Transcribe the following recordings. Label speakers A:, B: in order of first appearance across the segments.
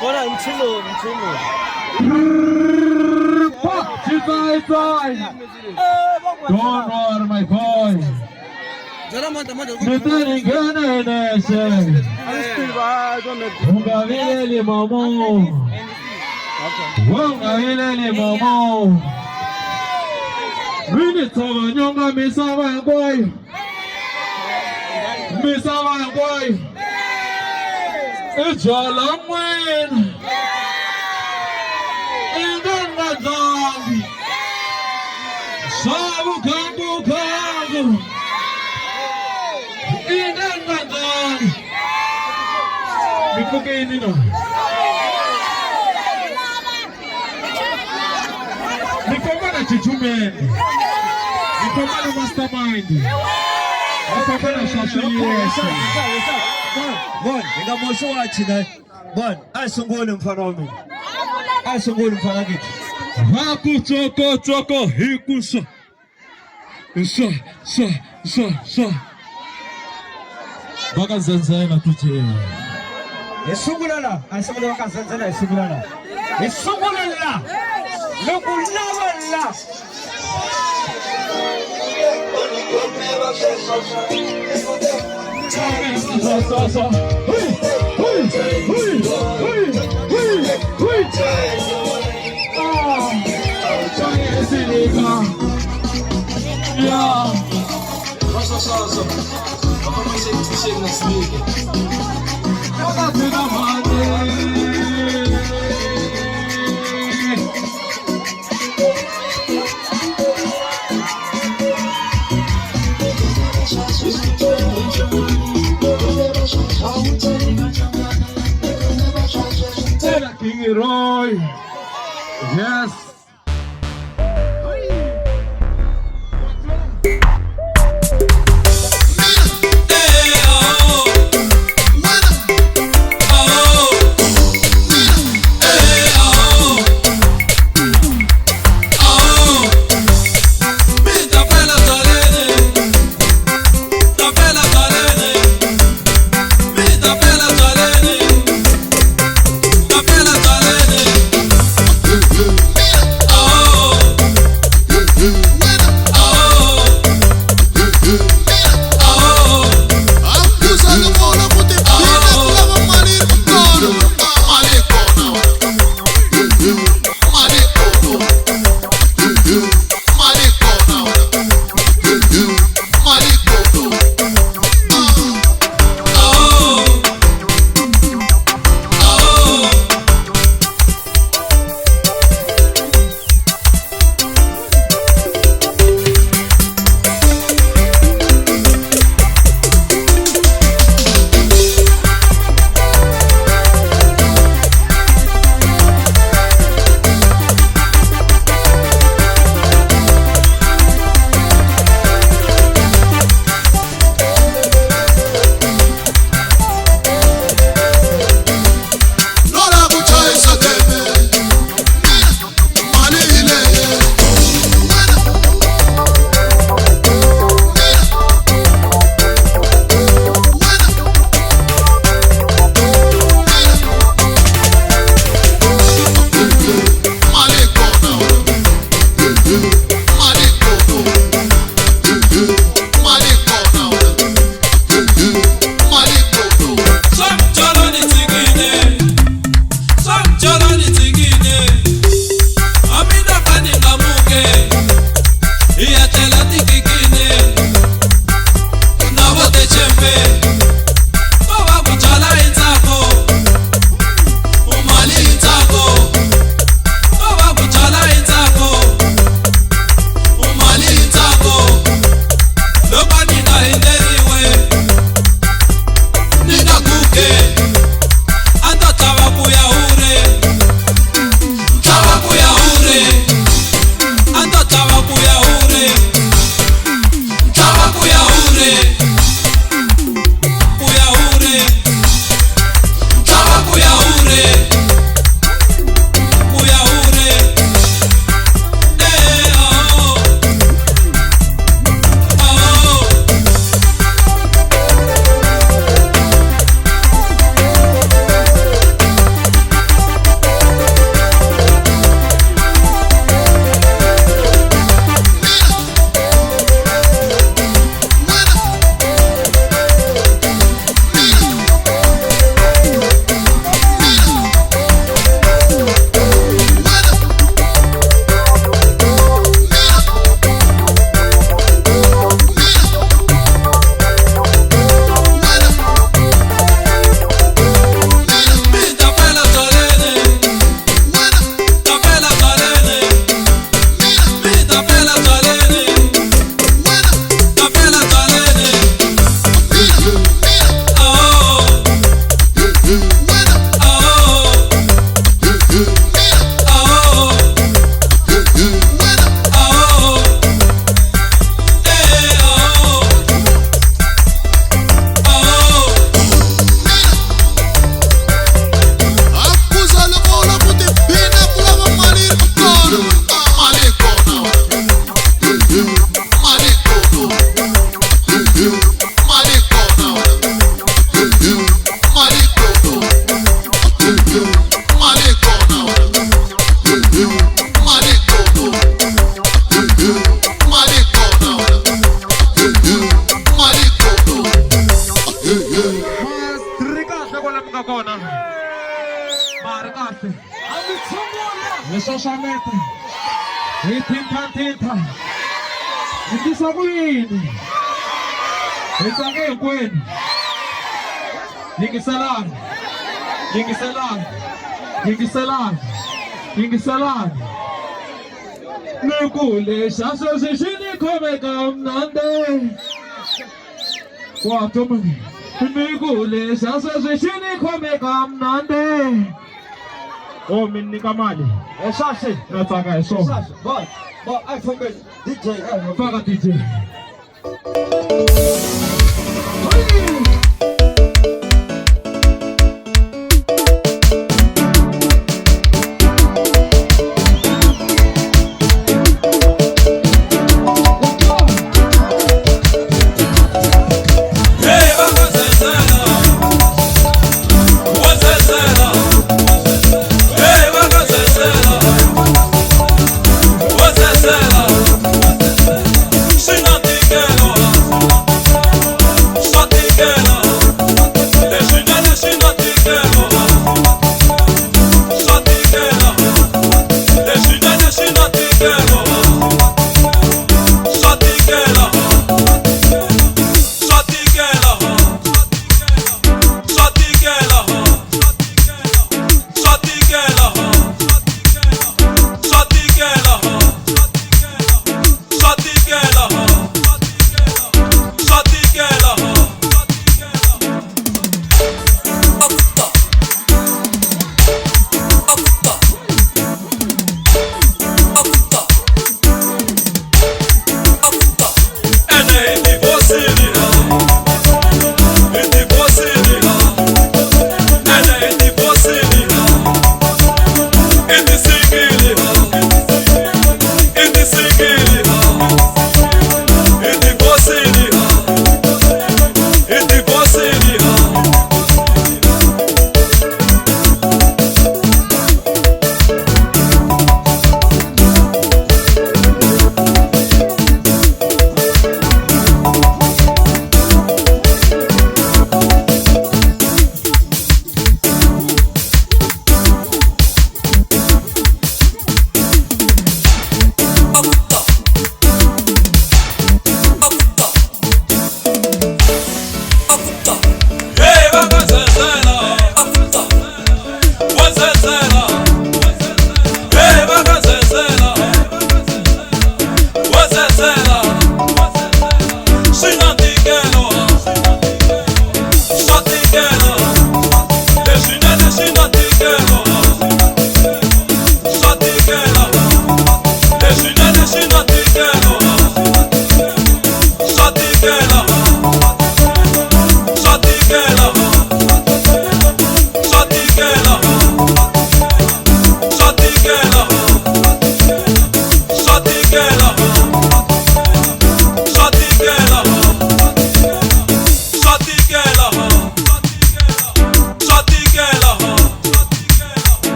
A: Vona hi mchini lowu, mchini lowu.
B: Xitsayitsayi. Don't worry my boy. Mi te ni nghena hi nexe. U nga vileli mamo. U nga vileli mamo. Mi ni tshova nyonga misava hinkwayo. Misava hinkwayo. I byala n'wina. I nga nga dlangi. Swa vukhangu-khangu. I nga nga dlangi. Mi pfuke yini na? Mi famba na Chichumeni. Mi famba na Mastermind. Mi famba na Swaswiyesa.
A: Bon, hi nga moxi wachi na. Bon, a hi sunguli mfana wa mina. A hi sunguli mfana kithi.
B: Va ku tsoko tsoko hi ku swa. Swa swa swa swa. Va ka Zenzela tujeni.
A: Hi sungula la, a hi sungula va ka Zenzela hi sungula la. Hi sungula la. Loko lava la.
B: Swa swa swa. Hui hui hui hui hui hui. Ah. Silika. Yeah. Phakathi namane. King Roy. Yes. mi nga kona ma ha ri kahle hi xaxameta hi thinthathintha hi tisa ku yini hi tsange hinkwenu yingiselani yingiselani yingiselani yingiselani ni ku lexa sweswi xi ni khome ka mnandze wa tomani ni ku lexa sweswi xi ni khome ka mnandze o mi nyika mali
A: Esashe.
B: Na tsaka hi swona.
A: Esashe. Bo, bo, a fambe DJ.
B: Faka DJ.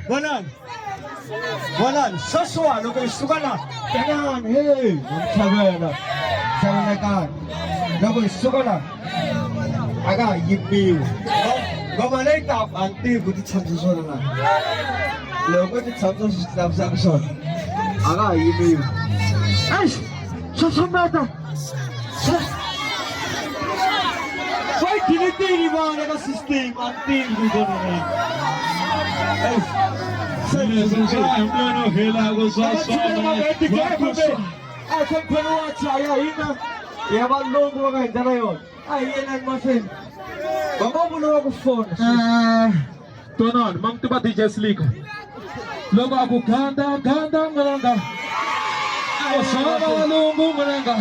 A: Vonani. Vonani, sweswiwani loko hi suka laha, tanani, hey, na mi tlhavela, tlhavelekani. Loko hi suka laha, a ka ha yimiwi. Ngoma leyi taka a ni tivi ku ti tshamisa swona na. Loko ti tshamisa swi tshamisa swona, a ka ha yimiwi. Eish, xaxameta. Swa yi dilitini vana ka system, a ni tivi ku yi vona na.
B: Leswi swa hi nonohelaka swa swona
A: A khompheni wa chaya hina ya valungu va nga hi ndlela yona a hi yenani mahlweni va nga vula ku fona.
B: Tonani ma mi tiva DJ Slick loko a ku ganda ganda n'wananga o swona valungu n'wananga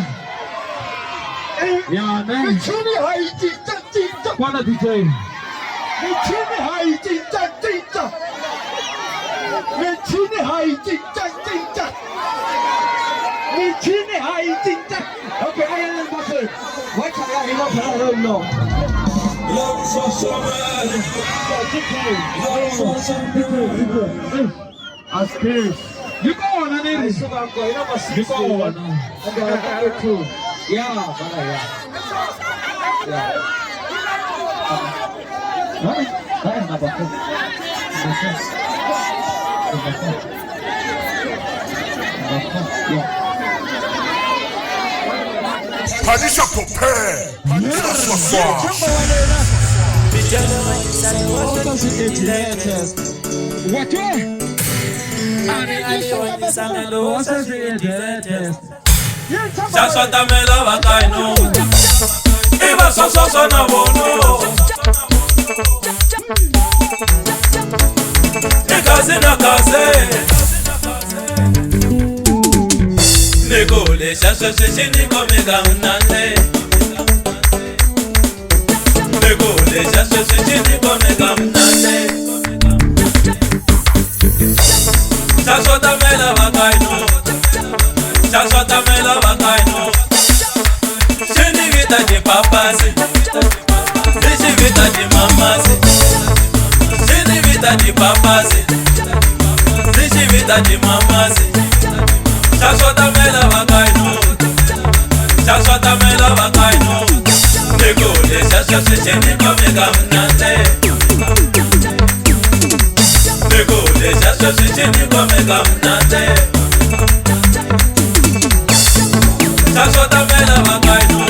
B: ya ne
A: Michini ha yi cinca cinca.
B: Kwana DJ.
A: Michini ha yi cinca cinca. Michini ha yi cinca cinca. cini ha yi cinca. Okay, a yeleni mahlweni. Wa chaya hi va no. Askers.
B: Yi kona ni ri.
A: Suka ko ina ma
B: Yi kona.
A: And two. Yeah, bala yeah. Yeah. Ay, ay, nabako. Nabako. Nabako. Yeah.
C: Phanisha prepare. Swaswa.
B: Watwe.
D: Xaxatamela vakaino i va swaswaswa na vono i kaze na kaze ni ku lexa sweswi xi ni khomeka mnande ni ku lexa sweswi xi ni khomeka mnande xaxatamela vakaino xaxatamela vakaino xi ni vita xipapasi ni xi vita ximamasi xi ni vita xipapasi ni xi vita ximamasi xaxatamela vakaino xaxatamela vakaino ni ku lexa sweswi xi ni khomeka mnande ni ku lexa sweswi xi ni khomeka mnande xaxatamela vakaino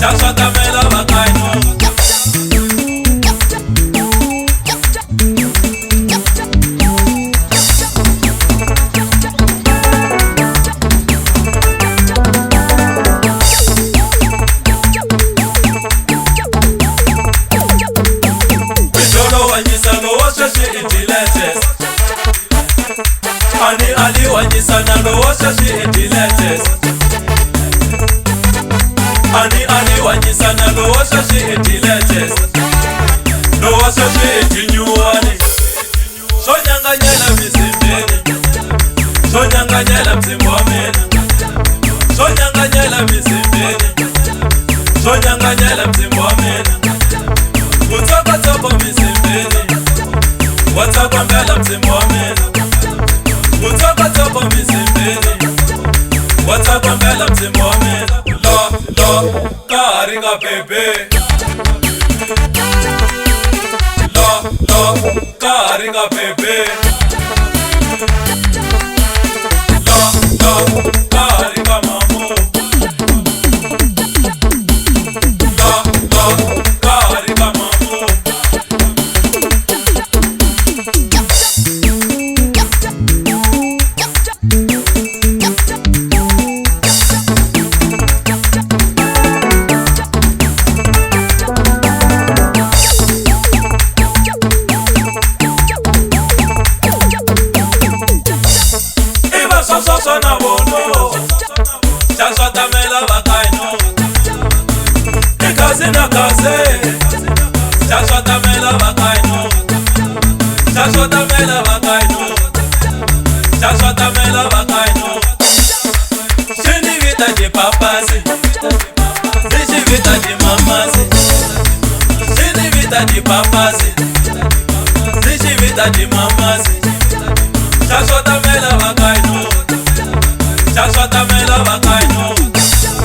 D: xaxatamela vakaino. Mijolo wanyisa lowo sweswi i ti-latest ani ali wanyisa na lowo sweswi i ti-latest ani ali wanyisa na lowo sweswi i ti-latest lowo sweswi i tinyuwani swo nyanganyela misimbeni swo nyanganyela mzimba wa mina swo nyanganyela misimbeni swo nyanganyela mzimba wa mina Utsokotsoko misimbeni watsakombela mzimba wa mina Utsokotsoko misimbeni watsakombela mzimba wa mina lo lo ka ha ri nga bebe lo lo ka ha ri nga bebe lo lo ka ha ri nga mamu lo lo ka ha ri nga mamu. I va swaswaswa na vono xaxatamela vakaino i kaze na kaze xaxatamela vakaino xaxatamela vakaino xaxatamela vakaino xi ni vita xipapasi ni xi vita ximamasi xi ni vita xipapasi ni xi vita ximamasi xaxatamela vakaino xaxatamela vakaino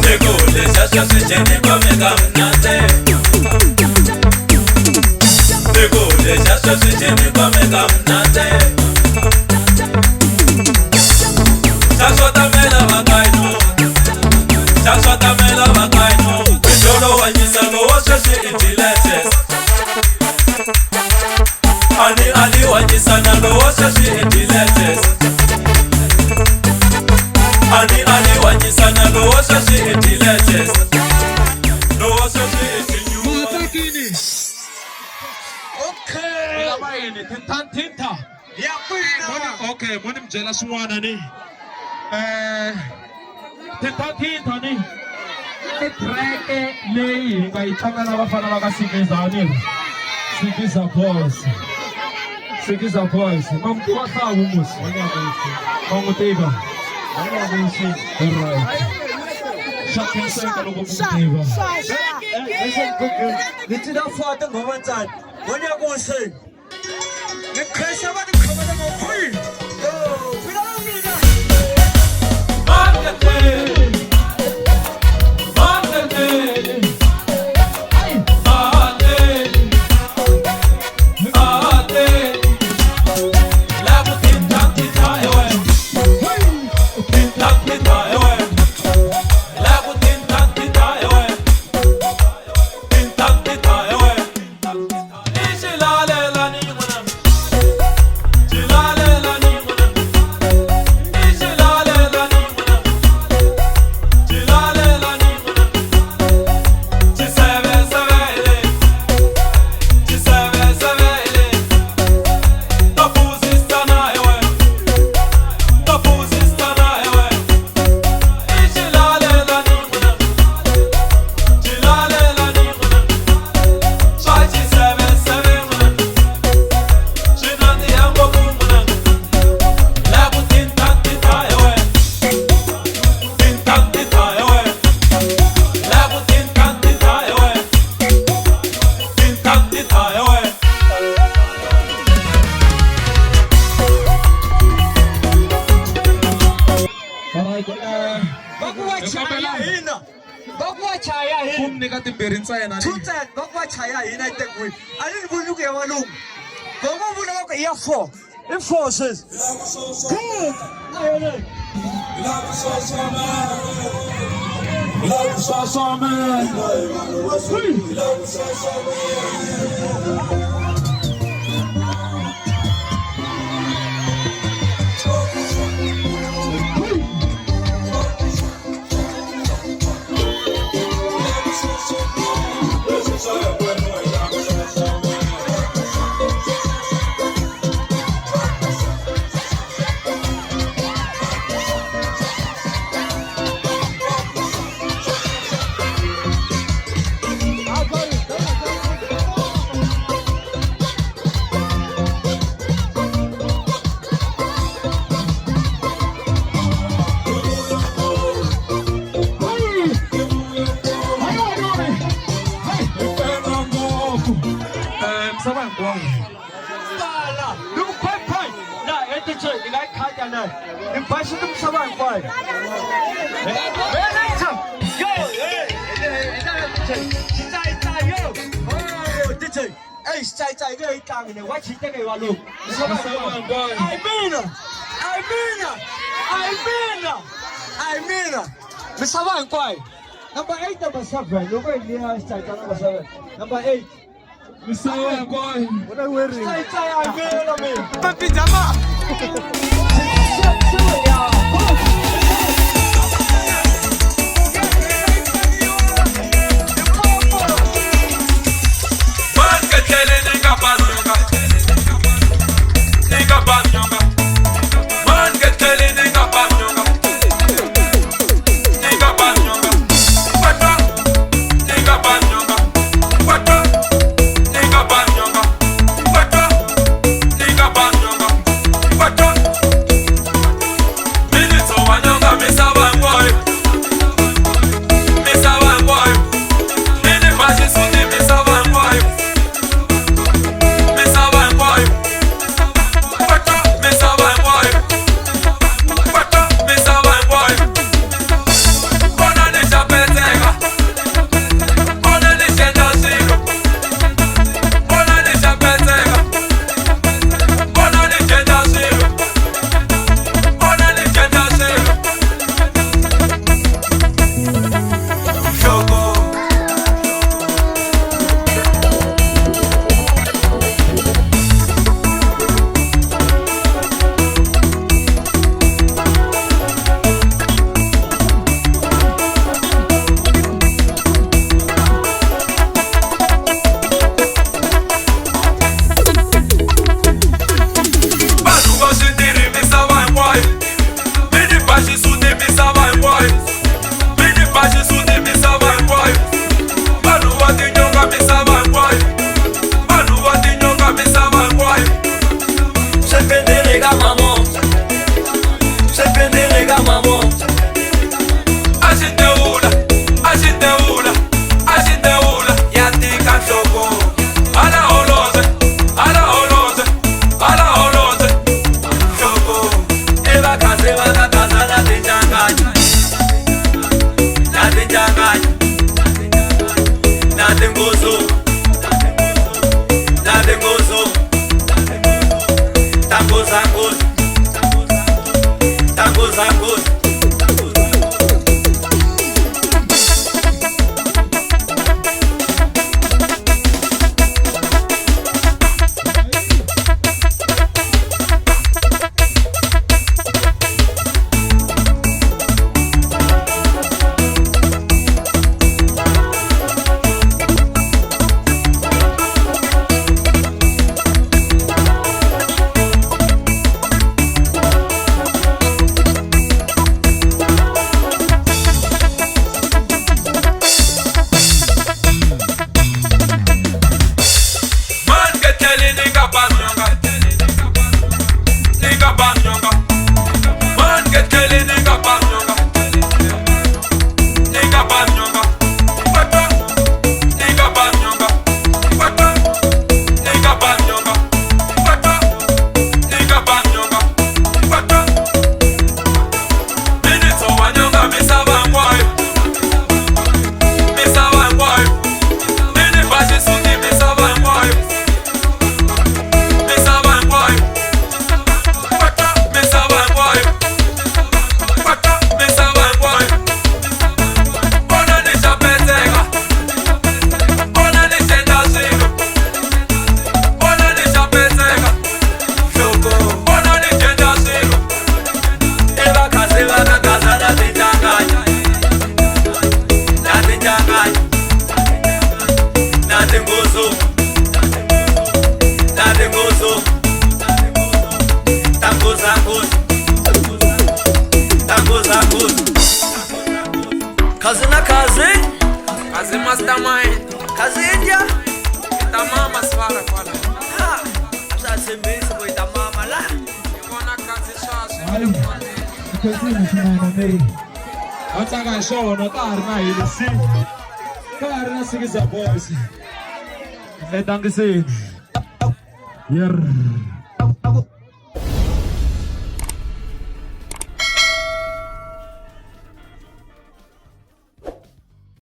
D: ni ku lexa sweswi xi ni khomeka mnande ni ku lexa sweswi xi ni khomeka mnande xaxatamela vakaino xaxatamela vakaino mijolo wanyisa lowo sweswi i ti-latest ani ali wanyisa na lowo sweswi i ti-latest ani ali wanyisa na lowo sweswi i ti-latest lowo sweswi i tinyuwani.
B: Matsakini.
A: Okay.
B: Lava yini tinta tinta.
A: Ya kwina.
B: Okay, mo ni mi byela swin'wana ni. Tinta tinta ni. I track leyi hi nga yi tlanga na vafana va ka Sikiza ni. Sikiza Boys. Sikiza Boys. Ma mi tiva Hlawu musi. Ma n'wi tiva. Alright. Swa khenseka loko ku tiva.
A: Ni tina four tinghoma ntsena vona ya ku se ni khensa va ti khoma ta ngopfu mina
B: Alright.
A: Va ku va chaya hina va ku va chaya
B: Ku
A: hina
B: mi nyika timbirhi ntsena.
A: Two ntsena va ku va chaya hina etekwini a ni vuli ku ya valungu va ku vula va ku i ya four i four sweswi good
B: Misava hinkwayo.
A: Tala loko phai na etiche ni nga yi khata na ni basile misava hinkwayo yo xitsayitsayi yo oh DJ ey xitsayitsayi nge yi tlangi ne wa xi teke hi valungu
B: Misava hinkwayo.
A: I mina I mina I mina I mina misava hinkwayo number 8 number 7 loko hi liya xitsayitsayi number 7 number 8
B: Misava hinkwayo.
A: xitsayitsayi I mina mina
D: Minutes. Kazi na kazi.
E: Kazi mastermind.
D: Kazi India.
E: Ta mama swala kwala.
D: Ha. A swa ha tshembisi ku yi ta mama la.
E: Ni vona kazi swaswi.
B: Hayi, khensile swinene Mary. Va tsaka hi swona ka ha ri na hina si ka ha ri na Sikiza Boys. Etangiseni. Yer.